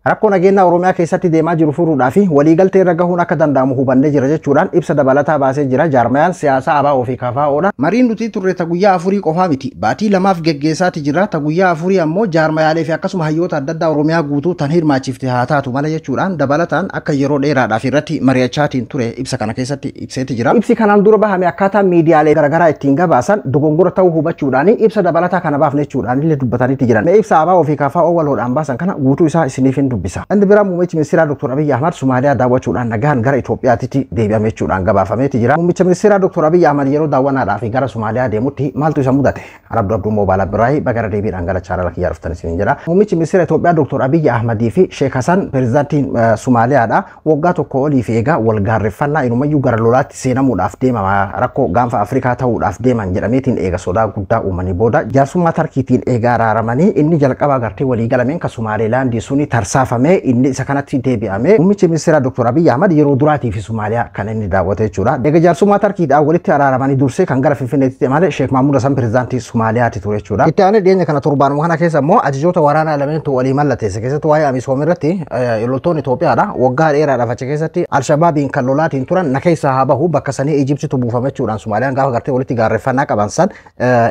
Rakkoo nageenya Oromiyaa keessatti deemaa jiru furuudhaa fi waliigaltee irra gahuun akka danda'amu hubannee jira jechuudhaan ibsa dabalataa baasee jira jaarmayaan siyaasaa ABO fi KFOdha. Mariin nuti turre ta guyyaa 4 qofaa miti. Baatii 2 geggeessaati jira. Ta guyyaa 4 ammoo jaarmayaalee fi akkasuma hayyoota adda addaa Oromiyaa guutuu tan hirmaachifte haa taatu mala jechuudhaan dabalataan akka yeroo dheeraadhaaf irratti mari'achaatiin ture ibsa kana keessatti ibseeti jira. Ibsi kanaan dura bahame akkaataa miidiyaalee garaagaraa ittiin gabaasan dogongora ta'uu hubachuudhaan ibsa dabalataa kana baafne jechuudhaan illee dubbataniiti jiran. Mee ibsa ABO fi KFO waloodhaan baasan kana guutuu isaa isiniif hin dubbisa. Inni biraa muummichi ministeeraa Dr. Abiy Ahmad Somaaliyaa daawwachuudhaan nagaan gara Itoophiyaatti deebi'ame jechuudhaan gabaafameeti jira. Muummicha ministeeraa Dr. Abiy Ahmad yeroo daawwannaadhaaf gara Somaaliyaa deemutti maaltu isa mudate? Arabdu Abduu Moobaala Biraayi bagara deebiidhaan gara chaanala kiyyaa dhuftan isiniin jira. Muummichi ministeera Itoophiyaa Dr. Abiy Ahmadii fi Sheek Hasan pirezidaantiin Somaaliyaadha. Waggaa tokko olii fi egaa wal gaarreffannaa inumayyuu gara lolaatti seenamuudhaaf deemama rakkoo gaanfa Afrikaa ta'uudhaaf deeman jedhameetiin eega sodaa guddaa uumanii booda jaarsummaa Tarkiitiin eega araaramanii inni jalqabaa gartee walii galameen ka Somaalilaandii suni tarsaafamee inni isa kanatti deebi'ame. Muummichi ministeera Dr. Abiy Ahmad yeroo duraatii fi Somaaliyaa kan inni daawwate jechuudha. Eega jaarsummaa Tarkiidhaan walitti araaramanii dursee kan gara Finfinneetti malee Sheek Mahmud Hasan pirezidaantii Somaaliyaati ture jechuudha. Itti aanee dhiyeenya kana torbaanuma kana keessa immoo ajajoota waraanaa lameentu walii mallatteesse keessatti waa'ee Amisoom irratti loltoonni Itoophiyaadha waggaa dheeraadhaaf achi keessatti Alshabaabiin kan lolaatiin turan na keessaa haa bahu bakka sanii Ijiptitu buufame jechuudhaan Somaaliyaan gaafa gartee walitti gaarreffannaa qaban san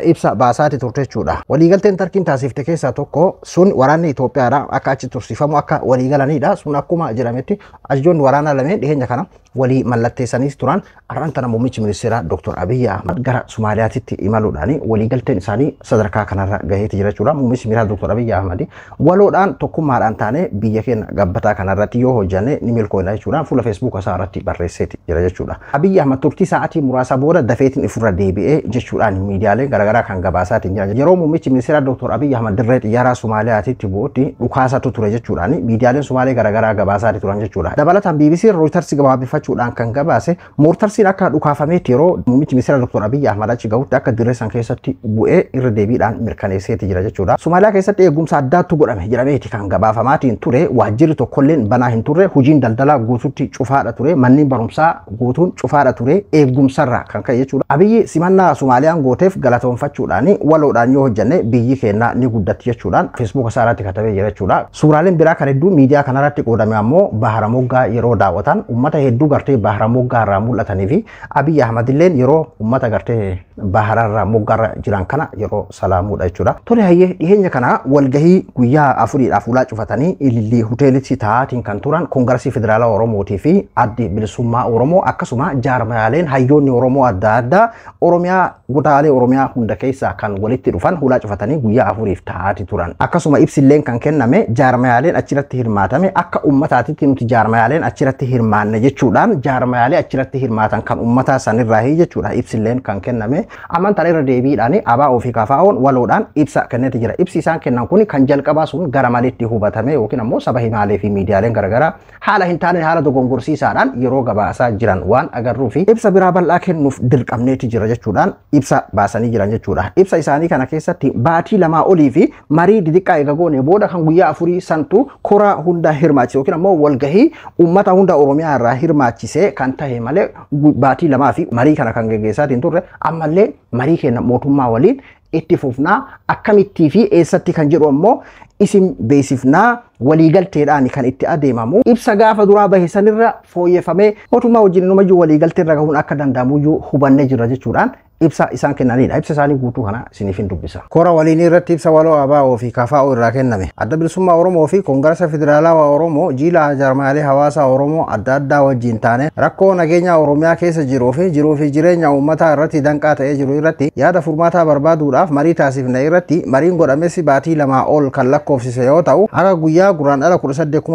ibsa baasaati turte jechuudha. Waliigalteen Tarkiin taasifte keessaa tokko sun waraanni Itoophiyaadha akka achi tursiifamu akka waliigalanidha. Sun akkuma jedhametti ajajoonni waraanaa lameen dhiyeenya kana walii mallatteessaniis turan. Har'aan tana muummichi ministeeraa Dr. Abiy Ahmad gara Somaaliyaatitti imaluudhaan waliigalteen isaanii sadarkaa kanarra gaheeti jira jechuudha. Muummichi ministeeraa Dr. Abiy Ahmad waloodhaan tokkummaadhaan taanee biyya keenya gabbataa kanarratti yoo hojjenne ni milkoofna jechuudhaan fuula Feesbuuk isaa irratti barreesseeti jira jechuudha. Abiy Ahmad turtii sa'aatii muraasa booda dafeetiin ifurra deebi'ee jechuudhaan miidiyaaleen garaagaraa kan gabaasaatiin jiran. Yeroo muummichi ministeeraa Dr. Abiy Ahmad dirree xiyyaaraa Somaaliyaatitti bu'utti dhukaasatu ture jechuudhaan miidiyaaleen Somaalee garaagaraa gabaasaati turan jechuudha. Dabalataan BBC Reuters gabaabifachuudhaan kan gabaase moortarsiin akka dhukaafameetti yeroo muummichi ministeeraa Dr. Abiy Ahmad achi gahutti akka dirree san keessatti bu'ee irra deebiidhaan mirkaneesseeti jira jechuudha. Somaaliyaa keessatti eegumsa addaatu godhame jedhameeti kan gabaafamaatiin ture. Waajjirri tokkolleen banaa hin turre, hojiin daldalaa guutuutti cufaadha ture, manneen barumsaa guutuun cufaadha ture, eegumsarraa kan ka'e jechuudha. Abiyyi simannaa Somaaliyaan gooteef galatoonfachuudhaan waloodhaan yoo hojjenne biyyi keenya ni guddatti jechuudhaan Feesbuuk isaa irratti katabee jira jechuudha. Suuraaleen biraa kan hedduu miidiyaa kanarratti qoodame ammoo Bahara Moggaa yeroo daawwatan uummata hedduu gartee Bahara Moggaa irraa mul'atanii fi Abiy Ahmad illeen yeroo uummata gartee Bahara irraa Moggaarra jiran kana yeroo salaamuudha jechuudha. Tole hayyee dhiyeenya kana walgahii guyyaa 4dhaaf ulaa cufatanii Ilillii hoteelitti taa'aatiin kan turan Koongiresii Federaalaa Oromootii fi Addi Bilisummaa Oromoo akkasuma jaarmayaaleen hayyoonni Oromoo adda addaa Oromiyaa kutaalee Oromiyaa hunda keessaa kan walitti dhufan hulaa cufatanii guyyaa 4f taa'aati turan. Akkasuma ibsilleen kan kenname jaarmayaaleen achirratti hirmaatame akka uummataatitti nuti jaarmayaaleen achirratti hirmaanne jechuudhaan jaarmayaalee achirratti hirmaatan kan uummataa sanirraa jechuudha ibsilleen kan kenname. Amantaan irra deebiidhaan ABO fi KFO'n waloodhaan ibsa kenneeti jira. Ibsi isaan kennan kun kan jalqabaa sun gara malitti hubatame yookiin ammoo saba himaalee fi miidiyaaleen garaagaraa haala hin taane haala dogongorsiisaadhaan yeroo gabaasaa jiran waan agarruu fi ibsa biraa bal'aa kennuuf dirqamneeti jira jechuudhaan ibsa baasanii jiran jechuudha. Ibsa isaanii kana keessatti baatii 2 olii fi marii didiqqaa eega goone booda kan guyyaa 4 santu kora hunda hirmaachise yookiin ammoo walgahii uummata hunda Oromiyaa irraa hirmaachise kan tahe malee baatii 2 fi marii kana kan geggeessaatiin turre ammallee marii keenya mootummaa waliin itti fufnaa akkamittii fi eessatti kan jedhu ammoo isin beeksifnaa waliigalteedhaan kan itti adeemamu. Ibsa gaafa duraa bahe sanirra fooyyeffamee mootummaa wajjin inumayyuu waliigalteerra gahuun akka danda'amuyyuu hubannee jira jechuudhaan ibsa isaan kennanidha. Ibsa isaanii guutuu kana isiniif hin dubbisa. Kora waliin irratti ibsa waloo ABO fi KFO irraa kenname. Adda Bilisummaa Oromoo fi Koongirasa Federaalawaa Oromoo jiila jaarmaalee hawaasaa Oromoo adda addaa wajjin taane rakkoo nageenya Oromiyaa keessa jiruu fi jireenya uummataa irratti danqaa ta'ee jiru irratti yaada furmaataa barbaaduudhaaf marii taasifne irratti mariin godhames baatii 2 ol kan lakkoofsise yoo ta'u haga guyyaa guraandhala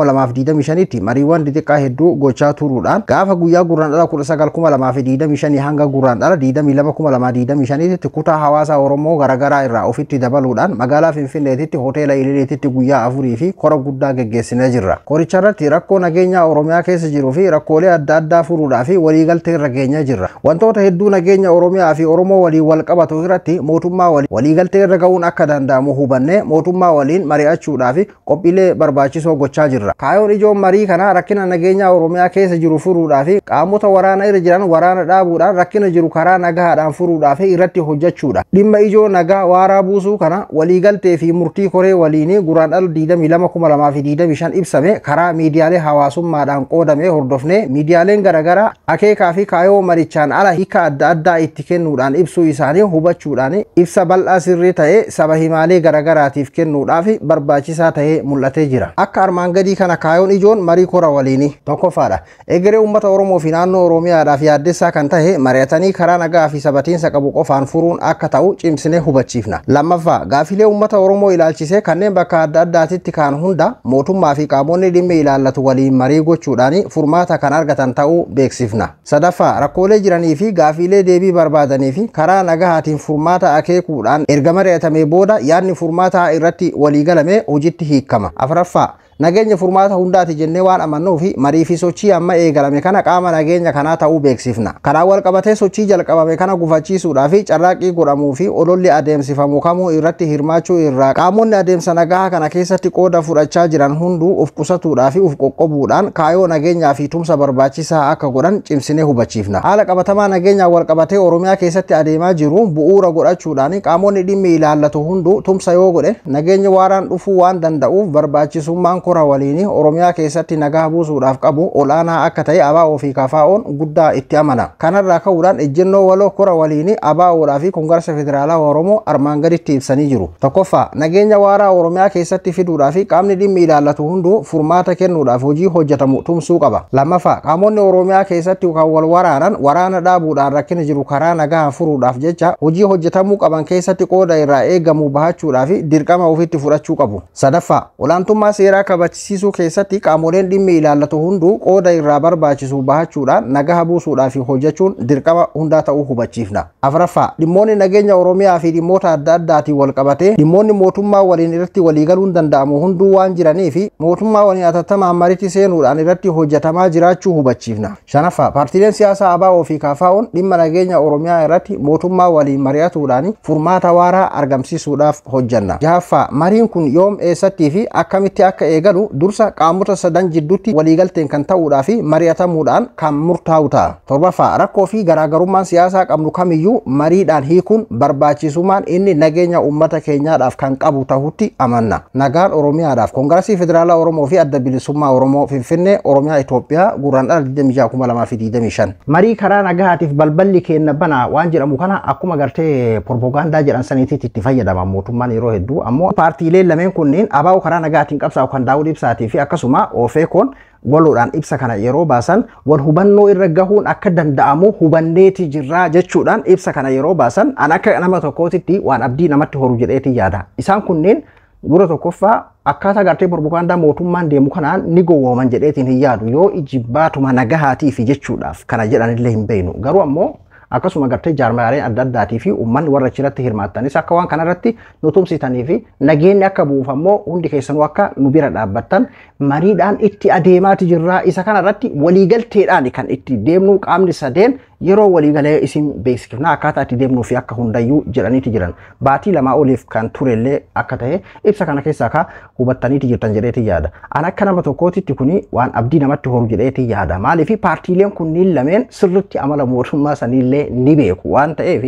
18,2025tti mariiwwan xixiqqaa hedduu gochaa turuudhaan gaafa guyyaa guraandhala 19,2025 hanga guraandhala 22,2025tti kutaa hawaasaa Oromoo garaagaraa irraa ofitti dabaluudhaan magaalaa Finfinneetitti hoteela Ililiititti guyyaa 4 fi kora guddaa geggeessinee jirra. Koricha irratti rakkoo nageenya Oromiyaa keessa jiruu fi rakkoolee adda addaa furuudhaa fi waliigaltee irra geenyee jirra. Wantoota hedduu nageenya Oromiyaa fi Oromoo waliin wal qabatu irratti mootummaa waliigaltee irra ga'uun akka danda'amu hubannee mootummaa waliin mari'achuudhaa fi qophiilee barbaachisoo gochaa jirra. Kaayoon ijoon marii kanaa rakkina nageenya Oromiyaa keessa jiru furuudhaa fi qaamota waraana irra jiran waraana dhaabuudhaan rakkina jiru karaa nagahaadhaan furuudhaaf irratti hojjechuudha. Dhimma ijoo nagaa waaraa buusuu kana waliigaltee fi murtii koree waliinii Guraandhala 22,2025 ibsame karaa miidiyaalee hawaasummaadhaan qoodame hordofnee miidiyaaleen garaagaraa akeekaa fi kaayoo marichaan ala hiika adda addaa itti kennuudhaan ibsuu isaanii hubachuudhaan ibsa bal'aa sirrii ta'e saba himaalee garaagaraatiif kennuudhaaf barbaachisaa ta'ee mul'atee jira. Akka armaan gadii kana kaayoon ijoon marii kora waliinii tokkoffaadha. Egeree uummata Oromoo fi naannoo Oromiyaadhaaf yaaddessaa kan ta'e mari'atanii karaa nagaa fi sabatiinsa qabu qofaan furuun akka ta'u cimsinee hubachiifna. Lammaffaa, gaafilee uummata Oromoo ilaalchisee kanneen bakka adda addaatitti ka'an hunda mootummaa fi qaamonni dhimmi ilaallatu waliin marii gochuudhaan furmaata kan argatan ta'uu beeksifna. Sadaffaa, rakkoolee jiranii fi gaafilee deebii barbaadanii fi karaa nagahaatiin furmaata akeekuudhaan erga mari'atamee booda yaadni furmaataa irratti waliigalame hojiitti hiikama. Afuraffaa, nageenya furmaata hundaati jennee waan amannuu fi marii fi sochii amma eegalame kana qaama nageenya kanaa ta'uu beeksifna. Karaa wal qabatee sochii jalqabame kana gufachiisuudhaa fi carraaqqii godhamuu fi ololli adeemsifamu kamuu irratti hirmaachuu irraa qaamonni adeemsa nagaa kana keessatti qooda fudhachaa jiran hunduu of qusatuudhaa fi of qoqqobuudhaan kaayoo nageenyaa fi tumsa barbaachisaa akka godhan cimsinee hubachiifna. Haala qabatamaa nageenyaan wal qabatee Oromiyaa keessatti adeemaa jiru bu'uura godhachuudhaan qaamonni dhimmi ilaallatu hunduu tumsa yoo godhe nageenya waaraan dhufuu waan danda'uuf barbaachisummaan kora waliin Oromiyaa keessatti nagaa buusuudhaaf qabu olaanaa akka ta'e ABO fi KFO'n guddaa itti amana. Kanarraa ka'uudhaan ejjennoo waloo kora waliin ABOdhaa fi Koongireesa Federaalaa Oromoo armaan gaditti ibsanii jiru. Tokkoffaa, nageenya waaraa Oromiyaa keessatti fiduudhaa fi qaamni dhimmi ilaallatu hunduu furmaata kennuudhaaf hojii hojjetamu tumsuu qaba. Lammaffaa, qaamonni Oromiyaa keessatti kan wal waraanan waraana dhaabuudhaan rakkina jiru karaa nagaa furuudhaaf jecha hojii hojjetamuu qaban keessatti qooda irraa eegamu bahachuudhaa fi dirqama ofitti fudhachuu qabu. Sadaffaa, olaantummaa seeraa kabachisiisuu keessatti qaamoleen dhimmi ilaallatu hunduu qooda irraa barbaachisu bahachuudhaan nagaa buusuudhaa fi hojjechuun dirqama hundaa ta'uu hubachiifna. Afuraffaa, dhimmoonni nageenya Oromiyaa fi dhimmoota adda addaatiin wal qabatee dhimmoonni mootummaa waliin irratti waliigaluun danda'amu hunduu waan jiranii fi mootummaa waliin atattamaan maritti seenuudhaan irratti hojjetamaa jiraachuu hubachiifna. Shanaffaa, paartiileen siyaasaa ABO fi KFO'n dhimma nageenya Oromiyaa irratti mootummaa waliin mari'atuudhaan furmaata waaraa argamsiisuudhaaf hojjanna. Jahaffaa, mariin kun yoom, eessattii fi akkamitti akka eegalu dursa qaamota sadan jidduutti waliigalteen kan ta'uudhaa fi mari'atamuudhaan kan murtaa'u ta'a. Torbaffaa, rakkoo fi garaagarummaan siyaasaa qabnu kamiyyuu mariidhaan hiikuun barbaachisummaan inni nageenya uummata keenyaadhaaf kan qabu ta'utti amanna. Nagaan Oromiyaadhaaf. Koongireesii Federaalaa Oromoo fi Adda Bilisummaa Oromoo, Finfinnee, Oromiyaa, Itoophiyaa, Guraandhala 26,2025. Marii karaa nagahaatiif balballi keenya banaa waan jedhamu kana akkuma gartee propagaandaa jedhan saniititti itti fayyadama mootummaan yeroo hedduu. Ammoo paartiileen lameen kunneen ABO karaa nagahaatiin qabsaa'u kan Daawud Ibsaatii fi akkasuma OFCON waluudhaan ibsa kana yeroo baasan wal hubannoo irra gahuun akka danda'amu hubanneeti jirraa jechuudhaan ibsa kana yeroo baasan an akka nama tokkootitti waan abdii namatti horu jedheeti yaada. Isaan kunneen dura tokkoffaa akkaataa gartee propagaandaa mootummaan deemu kanaan ni gowwooman jedheetiin hin yaadu, yoo ijibbaatuma nagahaatiif jechuudhaaf kana jedhanillee hin beeknu. Garuu ammoo akkasuma gartee jaarmaaleen adda addaatii fi uummanni warra achirratti hirmaattanis akka waan kanarratti nu tumsitanii fi nageenyi akka bu'uuf ammoo hundi keessanuu akka nu bira dhaabbattan mariidhaan itti adeemaati jirraa. Isa kanarratti waliigalteedhaan kan itti deemnu qaamni sadeen yeroo waliigalee isin beeksifna akkaataa itti deemnuu fi akka hundayyuu jedhaniiti jiran. Baatii 2 oliif kan turellee akka ta'e ibsa kana keessaa akka hubattaniiti jirtan jedheeti yaada. An akka nama tokkootitti kuni waan abdii namatti horu jedheeti yaada. Maaliif paartiileen kunniin lameen sirriitti amala mootummaa saniillee ni beeku waan ta'eef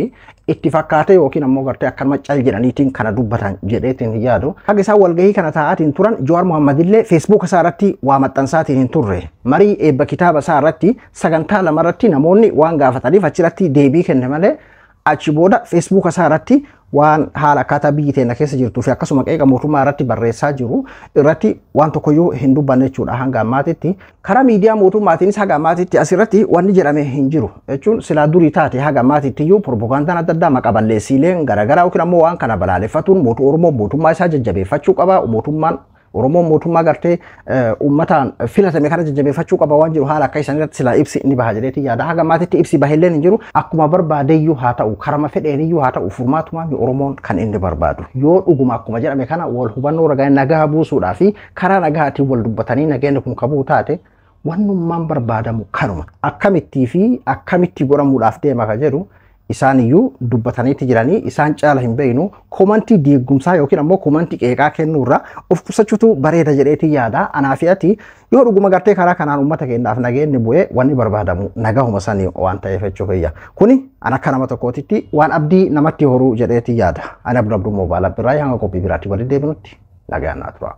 itti fakkaate yookiin ammoo gartee akkanuma cal jedhaniitiin kana dubbatan jedheetiin hin yaadu. Haga isaan walgahii kana taa'aatiin turan Jawaar Mohaammed illee Feesbuuk isaa irratti waa maxxansaatiin hin turre. Marii eebba kitaaba isaa irratti sagantaa 2 irratti namoonni waan gaafataniif achirratti deebii kenne malee achi booda Feesbuuk isaa irratti waan haala akkaataa biyyi teenya keessa jirtuu fi akkasuma qeeqa mootummaa irratti barreessaa jiru irratti waan tokkoyyuu hin dubbanne jechuudha hanga ammaatitti. Karaa miidiyaa mootummaatiinis haga ammaatitti asirratti wanni jedhame hin jiru jechuun silaa durii taate haga ammaatitti iyyuu propagaandaan adda addaa maqa balleessiileen garaagaraa yookiin ammoo waan kana balaaleffatuun Oromoo mootummaa isaa jajjabeeffachuu qaba, mootummaan Oromoon mootummaa gartee uummataan filatame kana jajjabeeffachuu qaba waan jiru haala akka isaan irratti silaa ibsi ni baha jedheeti yaada. Haga ammaatitti ibsi bahelleen hin jiru. Akkuma barbaadeyyuu haa ta'u, karama fedheeniyyuu haa ta'u, furmaatumaan Oromoon kan inni barbaadu. Yoo dhuguma akkuma jedhame kana wal hubannoo ragaa nagaa buusuudhaa fi karaa nagaatiin wal dubbatanii nageenyi kun kabuu taate wannummaan barbaadamu kanuma. Akkamittii fi akkamitti godhamuudhaaf deema ka jedhu Isaan iyyuu dubbataniitti jiranii, isaan caala hin beeknu. Komantii diigumsaa yookiin ammoo komantii qeeqaa kennuurra of qusachuutu bareeda jedheetii yaada. Anaa fi ati yoo dhuguma gartee karaa kanaan uummata keenyaaf nageenyi bu'ee, wanni barbaadamu nagahuma sanii waan ta'eef jechuudha. Kuni an akka nama tokkootitti waan abdii namatti horuu jedheetii yaada. Ani Abduu Abduu Moobaala biraa, hanga qophii biraatti walitti deebinutti nagaan naa tura.